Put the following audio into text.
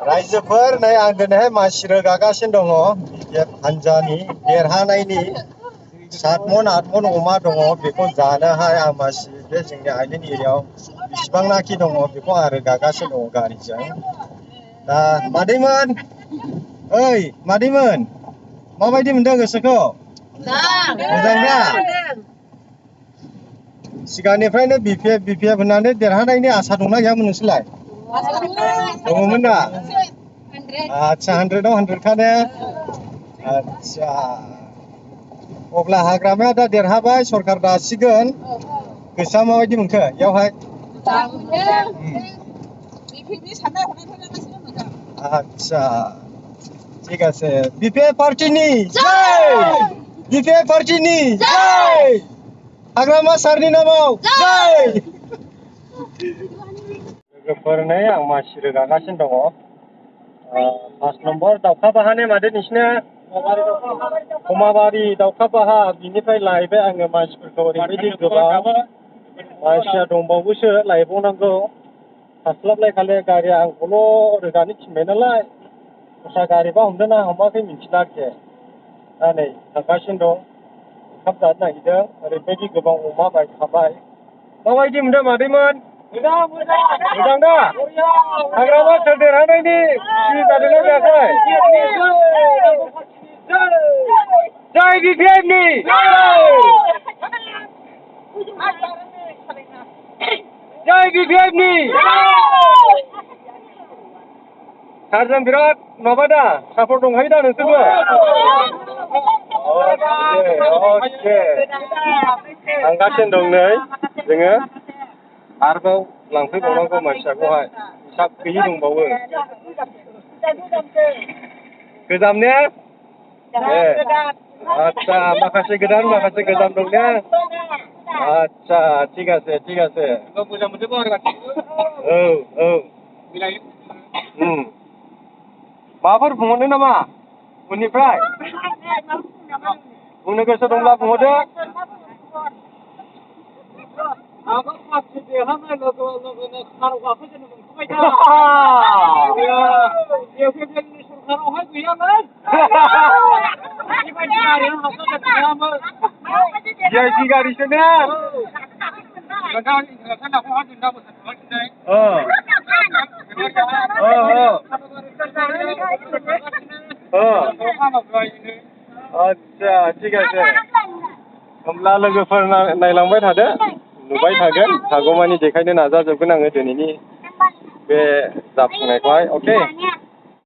रायजोफोर नै आं दिनैहाय मानसि रोगागासिनो दङ बिपिएफ हानजानि देरहानायनि 7 मन 8 मन अमा दङ बेखौ जानोहाय आं मानसि बे जोंनि आइलेण्ड एरियायाव बिसिबांनाखि दङ बेखौ आं रोगागासिनो दङ गारिजों दा मादैमोन ओइ मादैमोन माबायदि मोनदों गोसोखौ मोजां दा सिगांनिफ्रायनो बिपिएफ होननानै देरहानायनि आसा दंना गैयामोन नोंसोरलाय दङमोन दा आच्छा 100 आव 100 खाने आच्छा अब्ला हाग्रामाया दा देरहाबाय सरकार दासिगोन गोसोआ माबायदि मोनखो इयावहाय आच्छा ঠিক আছে বিপিএফ पार्टीनि जय বিপিएफ पार्टीनि जय हाग्रामा सारनि नामाव जय लोगोफोर नै आं मानसि रोगागासिनो दङ 5 नम्बर दाउखाबाहानि मादै नोंसिना खमाबारि दाउखाबाहा बिनिफ्राय लायबाय आङो मानसिफोरखौ ओरैबायदि गोबां मानसिया दंबावोसो लायबावनांगौ हास्लाबलायखाले गारिया आंखौल' रोगानो थिनबाय नालाय दस्रा गारिबा हमदोंना हमाखै मिथिला आरोखि दा नै थांगासिनो दं ओंखाम जानो नागिरदों ओरैबायदि गोबां अमा बायखाबाय माबायदि मोनदों मादैमोन मोजां दा हाग्रामा सार देरहानायनि खुसि जादोंना जायाखै जय बिपिएफनि जय बिपिएफनि सारजों बिराद माबा दा सापर्ट दंखायो दा नोंसोरबो अके थांगासिनो दं नै जोङो आरोबाव लांफैबावनांगौ मानसियाखौहाय हिसाब गैयि दंबावो गोजाम ने आच्छा माखासे गोदान माखासे गोजाम दं ने आच्छा ঠিক আছে मोजां मोनजोबो आरो औ माबाफोर बुंहरनो नामा उननिफ्राय बुंनो गोसो दंब्ला बुंहरदो आगोल मानसि देरहानाय लोगो लोगोनो काराव गाखोजेननो मोनखाबाय दा बिपिएफनि सरखारावहाय गैयामोन बेबायदि गारियानो हाबखागोन गैयामोन भिआइपि गारिसो ने आच्छा ঠিক আছে होमब्ला लोगोफोर नायलांबाय थादो नुबाय थागोन हागौमानि देखायनो नाजाजोबगोन आङो दिनैनि बे जाफुंनायखौहाय अके